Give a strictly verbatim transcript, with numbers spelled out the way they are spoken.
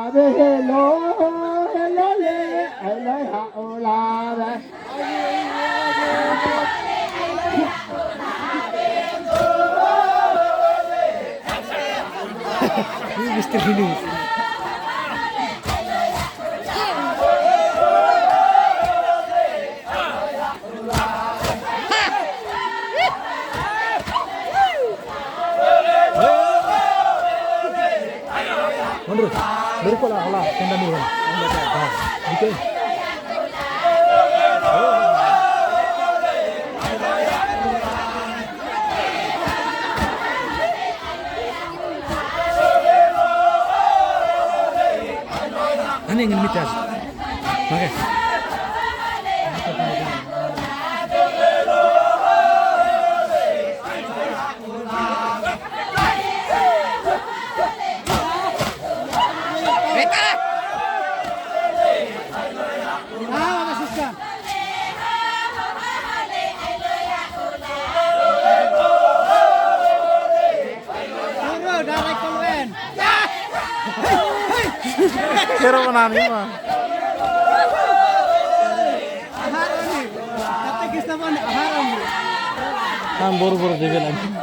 Hello, hello, le, hello, ha, hola, le. Ini mister ini. Mundur. Dari kola, kola, tenda dulu. Ah, oke. Ani yang ini mitas. Oke. Kero mana ni ma? Ahar ni. Kata kisah mana? Ahar ni. Kan buru-buru dia bilang.